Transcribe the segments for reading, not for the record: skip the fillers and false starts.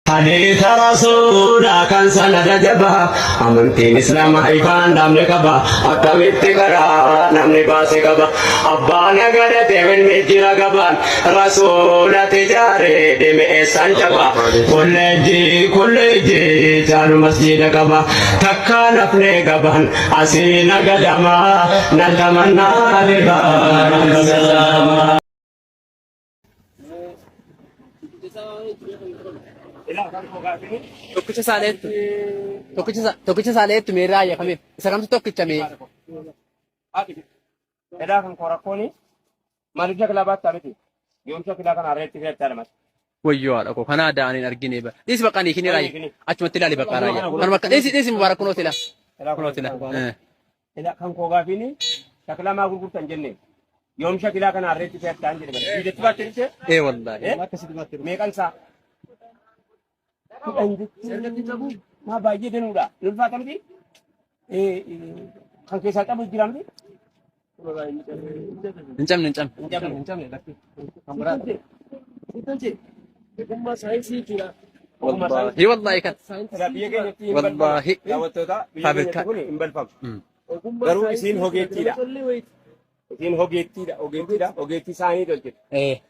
Hadiisa Rasuulaa kan sanada jabaa amantiin Islaamaa ifaan dhaabne qaba akkamitti karaa namni baase qaba abbaa nagadate ilmi jira gabaan Rasuulati jaaree deeme eessaan caba kolleejjii kolleejjii caalu masjiida qaba takkaa nafnee gaban asii nagadamaa nan tamannaa libaa. Tokkicha isaa leettu. Tokkicha isaa leettu mee irraa ayyafameef. Isa kamtu tokkicha mee? Edaa kan koo rakkooni maaliif shakilaa baattaa miti? Yoom shakilaa kana harreetti fe'attaa lamatti? Wayyoo haadha koo kanaa da'an hin argine ba. Dhiisi bakka ani kini raayya. Achumatti ilaali bakka raayya. Kanuma akka dhiisi dhiisi mubaarak kunooti ila. Kunooti ila. Ila kan koo gaafiini shakilaa maa gurgurtan jenne yoom shakilaa kana harreetti fe'attaan jedhe bara. Diidatti baattee dhufte? Ee wallaahi. Meeqan isaa? 10 jechuun maa baay'ee danuudha. Ni ulfaata miti? Kan keessaa cabu jira miti? Hin cabne hin cabne. Hin cabne. Hin cabne lakki. Kan biraa. Ogummaa saayinsii jechuudha. Wallaahi wallaahi kan. Egaa biyya keenyatti hin balfamu. Wallaahi. Daawwattoota biyya Faabirikaa. keenyatti kun hin balfamu. Ogummaa Garuu saayinsii isiin hogeettiidha. nama tollee wayiiti. Isiin hogeettiidha. Ogeettiidha. Ogeettii isaanii tolchite. Ee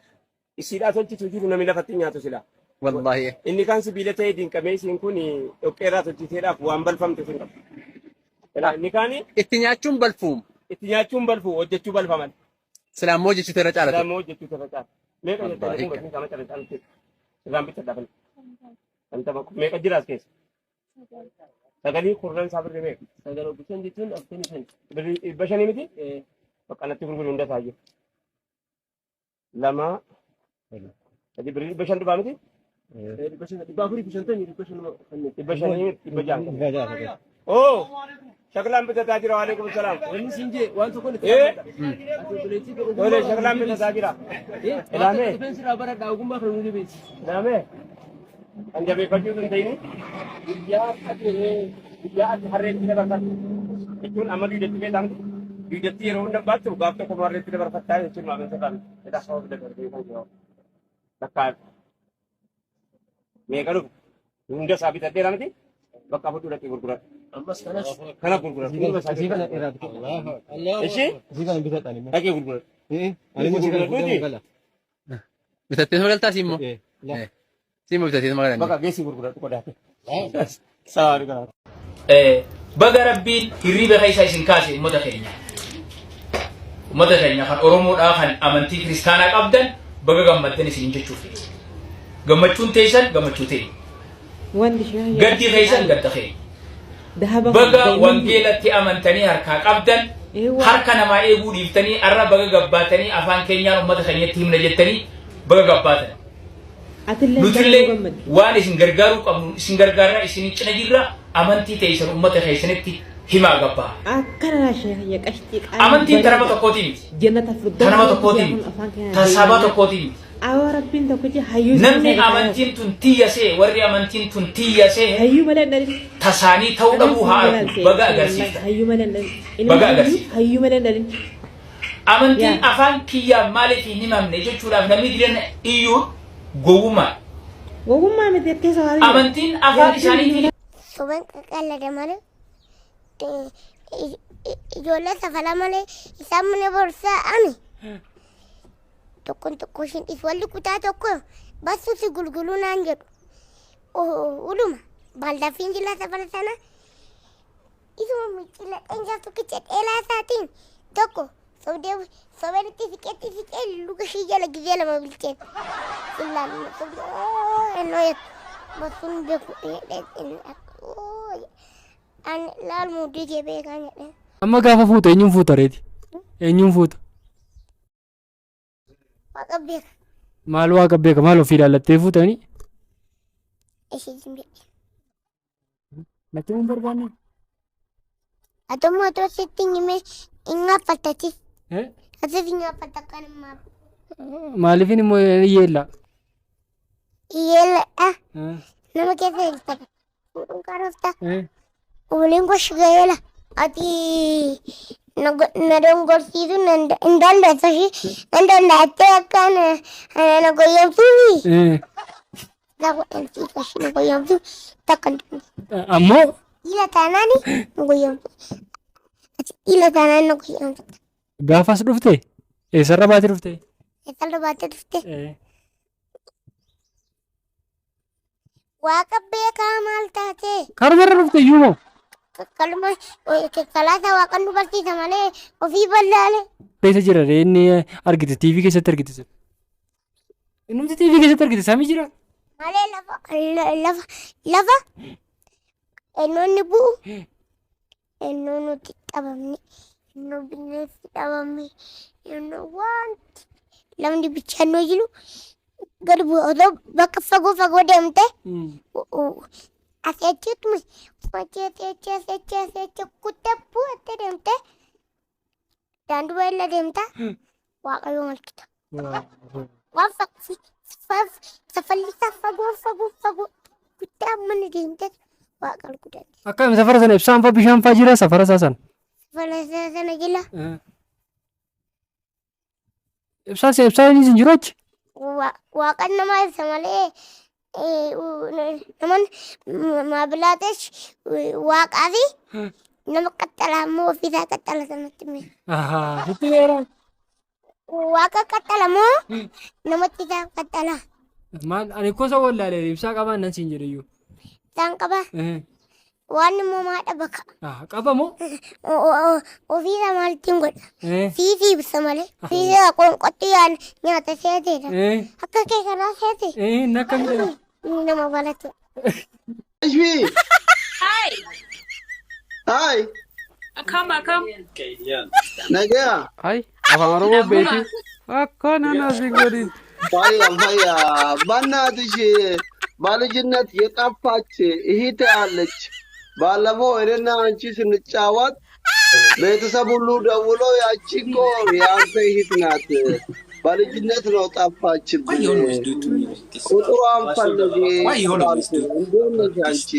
Isiidhaa tolchitu jiru namni lafatti hin nyaatu silaa. wallaahi. Inni kaan sibiila ta'ee dinqamee isiin kun dhoqqeerraa tolchiteedhaaf waan balfamte sun qaba. Ilaa inni kaan Itti nyaachuun balfuum. itti nyaachuun balfu hojjechuu balfaman. Silaa immoo hojjechuutu irra Silaa caalate. immoo hojjechuu irra caala. Meeqa jettanii kun gatiin isaa macca caalti. Irraan bitadha kan. 50 meeqa jira as keessa? Sagalii kurnan isaa birrii meeqa? Sagal obbisan jechuun 45. Birrii 500 miti? Bakka natti gurguru hunda isaa jiru. Lama sadi birrii 500 dhufaa miti? 500 450 500 kanneen. 500 600. Oo shaklaan bitataa jira waalaikum salaam. Wanni siin jee waan tokko ni Eh? Ati obboleettii kee Tole ogummaa shaklaan bitataa jira. Ilaamee. Rifeensi irraa baradhaa ogummaa kana nu jabeessi. Ilaamee. Kan jabeeffachuu sun ta'ini guyyaa ati guyyaa ati harreetti dabarfattu jechuun amma duudatti beekaa miti. Duudatti yeroo hunda baattu gaaf tokko harreetti dabarfattaa jechuun maamilsa irraa miti. Jedha sababa dabartee kan jiru. Bakka meeqa dhufu hunda isaa bitadheera miti. Bakka fudhu dhaqee gurguradhu. Ammas kanas. Kana gurguradhu. Hunduma isaa Isii kana irraa bitadha. Ishii Isii kana bitadha ani immoo. dhaqee gurguradhu. Ani immoo isii kana fuudhee gala. Bitattee sama galtaa siimmoo? Siimmoo bitattee sama galanne. Bakka geessi gurguradhu qodaate. Sawa kana. Baga Rabbiin hirriiba keessa isin kaase ummata keenya. Ummata keenya kan Oromoodhaa kan amantii kiristaanaa qabdan baga gammaddan isin jechuuf. Gammachuun teessan gammachuu ta'e. Wanti ishee Gaddi keessan gadda keenya. Dahaba Baga wangeelatti amantanii harkaa qabdan Eewwa. harka namaa eeguu dhiiftanii arra baga gabbaatanii afaan keenyaan ummata keenyatti himna jettanii baga gabbaatan. Atillee Nutillee gammaddi. waan isin gargaaruu qabnu isin gargaarraa isin cina jirra amantii teessan ummata keessanitti himaa gabbaa. Akkana ishee qashxii qaama. Amantiin ta nama tokkootii miti. Jannata Ta nama tokkootii miti. Ta saba tokkootii miti. Awwa rabbiin tokkichi hayyuu Namni amantiin tun tiyya see warri amantiin tun tiyya see Hayyuu malee hin dhalin. tasaanii ta'uu dhabuu haa argu baga agarsiifta. Hayyuu malee hin dhalin. Ilma Baga hayyuu agarsiifta. hayyuu malee hin dhalin. Amantiin Yaa. afaan kiyyaan maaliif hin himamne jechuudhaaf namni jiran iyyuu gowwummaa. Gowwummaa miti keessa waa jiru. Amantiin afaan isaaniitiin Soban qaqallada malee ijoollee safala malee isaan mana barumsaa ani tokkoon tokko ishiin dhiisu walli kutaa tokko bassu si gulguluu naan jedhu uluma baaldafiin jilaa safara sana isuma micciladheen jaa tokkicha dheelaa isaatiin tokko sobdee sobeen itti siqee itti siqee luka ishii jala gizee lama bilcheen illaan sobdee ennoo jettu bassuun beeku an laal muudii kee beekaa jedheen. Amma gaafa fuutu eenyuun fuuta reeti? Eenyuun fuuta? Waaqa beeka. Maal waaqa beeka maal ofii ilaallattee fuutanii? Ishee jimbe. Natti hin barbaanne? Ati immoo otoo sitti hin hime hin gaaffattati. Eh? Ati hin gaaffatta kan immoo. Maaliifin immoo hiyyeella? Hiyyeelladha. Nama keessa hin taphatu. Fuudhuun karoofta. Obboleen koo shigayela. Ati na dongorsiisuu hin dandeessu ishii. Nan danda'attee akka na goyyomsuufi. Isaa godhan siif ishii nu goyyomsu takka hin dandeenye. Ammoo Dhiira taanaan nu goyyomsu. Ati dhiira taanaan nu goyyomsu. Gaafas dhufte eessarra baatee dhufte? Eessarra baatee dhufte? Waaqa beekaa maal taate? Karumarra dhufte iyyuu moo? Kaluma kalaasa waaqan nu barsiisa malee ofii ballaale. Keessa jira ree inni argite TV keessatti argite sana. Innumti TV keessatti argite samii jira. Malee lafa lafa lafa ennoonni bu'u ennoo nuti qabamne ennoo bineensi qabamne ennoo wanti lafni bichaannoo jiru gad bu'a otoo bakka fagoo fagoo deemte asii achitti achi asii achi asii achi asii achi kuttee bu'attee deemte daandii irra deemta waaqayyoon argita. Waan safalli isaa fagoo fagoo fagoo guddaa mana deemte waaqa arguu dandeessa. Akkami safara sana ibsaan faa bishaan faa jira safara isaa sana. Safara isaa sana jala Ibsaan ibsaan hin jiru achi. Waaqan nama ibsa malee naman maabilaatesh waaqaa fi nama qaxxalaa immoo ofiisaa qaxxala sanatti mee. Ahaa sitti beera. Waaqa qaxxala moo namatti isaa qaxxala? Maal ani kosa wallaalee ibsaa qabaan nan siin jedhe iyyuu. Isaan qaba. Waan immoo maa dhaba ka. Qaba moo? Ofiisa maaltiin godha? Siisii ibsa malee. Siisii qoonqotti nyaata seeteedha. Akka kee kanaa seete. Nakka midhaan. Inni nama balate. Ishmi! Hi. Hi! Akkam akkam. Nagaya! Ay, afaan Oromoo beeki. Akkana nasi godhin. Fayya fayya በእናትሽ በልጅነት የጠፋች እህቴ አለች። ባለፈው እኔና አንቺ ስንጫወት ቤተሰብ ሁሉ ደውሎ ያቺ እኮ የአንተ እህት ናት፣ በልጅነት ነው ጠፋችብን፣ ቁጥሯን ፈልጊ ተባልኩ። እንዴት ነሽ አንቺ?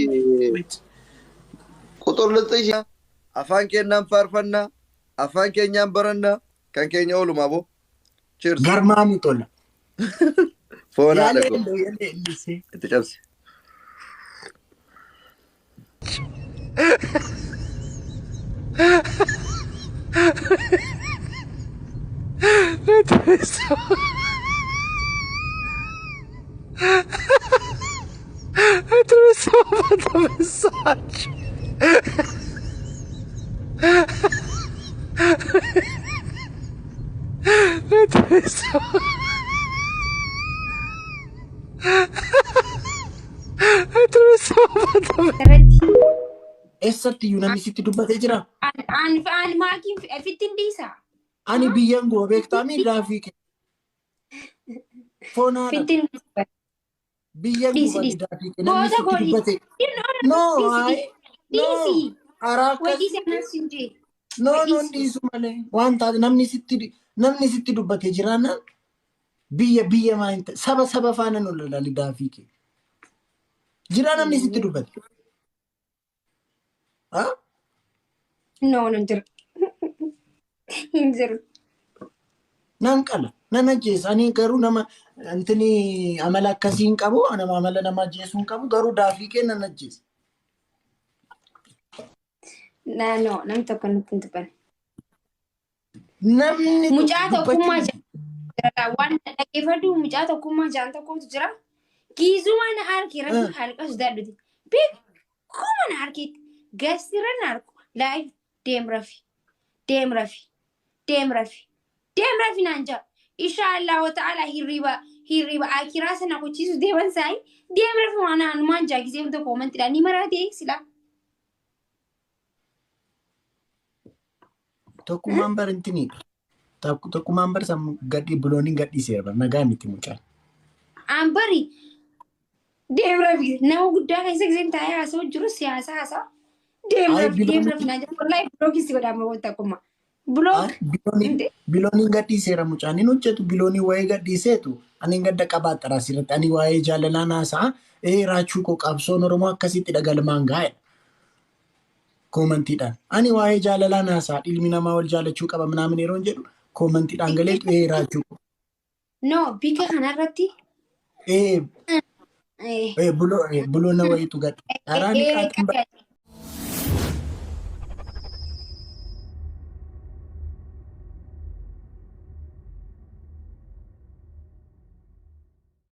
ቁጥር ልጥሽ? Afaan keenyaan faarfannaa, afaan keenyaan barannaa, kan keenya oolumaa boo. Cheers. Garmaamu tola. Foon haadha Yaala koo. elloo yaala ellisee. Itti cabsi. Attraverso fatto messaggio. Attraverso. Attraverso fatto Eessatti iyyuu namni sitti dubbatee jira? An an maakiin fittiin dhiisa. Ani biyyan goo beektaa miidhaa fi kee. Foon haadha. Fittiin dhiisa. Biyyan Dhiisi gubani dhiisi. daafii kee namni Goota sitti godhi. dubbate. No, Dhiisi ay, no. dhiisi. Karaa Way akkas. dhiisi anas hin jee. No, Way no, dhiisi. dhiisu malee. Waan taate namni sitti dubbate jiraannaan biyya biyya maa hin ta'e saba saba faana nu lolaali daafii kee. Jira namni sitti dubbate. Ha? No, no hin jiru. Hin jiru. Nan qala. Nan ajjeesa. Ani garuu nama intini amala akkasii hin qabu. Nama amala nama ajjeesuu hin qabu. Garuu daafii kee nan ajjeesa. Na no namni tokko nutti hin dubbanne. Namni tokko Mucaa tokkummaa dubbachuu jira. Waan dhaggeeffadhu mucaa tokkummaa jaan tokkotu jira. Giizuma na arge rabbi haaliqa sodaadhuti. Beekuma na argeetti. Gastirra na argu. Live deem rafi. Deem rafi. Deem rafi. Deem rafi naan jaa. Insha Allah ta'ala hirriba hirriba akiraa sana kuchiisu deeman saayi. Deem rafi waan anumaan jaa gisee hunda koomantidha. Ni maraatee sila. Tokkummaan bar intinidha. Tokkummaan bar sammuu gadhi bilooniin gadhiiseera. Nagaa miti mucaan. An bari deem rafi nama guddaa keessa giseen taa'ee haasa'u jiru siyaasa haasa'a. Deem Ay rafi deem bilooniin rafi naan jaa. Wallaahi block si godhama wanta akkuma. Block. Ay bilooniin gadhiiseera mucaan. Hin hojjetu biloonii wayii gadhiiseetu. Ani hin gadda qabaaxara asirratti. Ani waa'ee jaalalaan haasa'a. Ee raachuu koo qabsoon Oromoo akkasitti dhagalmaan gaa'edha. Koomantiidhaan. Ani waa'ee jaalalaan haasa'a. Ilmi namaa wal jaalachuu qaba minaamin yeroo jedhu koomantiidhaan galeetu ee raachuu koo. No, bika kanarratti Ee Eh. Buloo na wayitu gadhi. Dharaa ni qaaxin.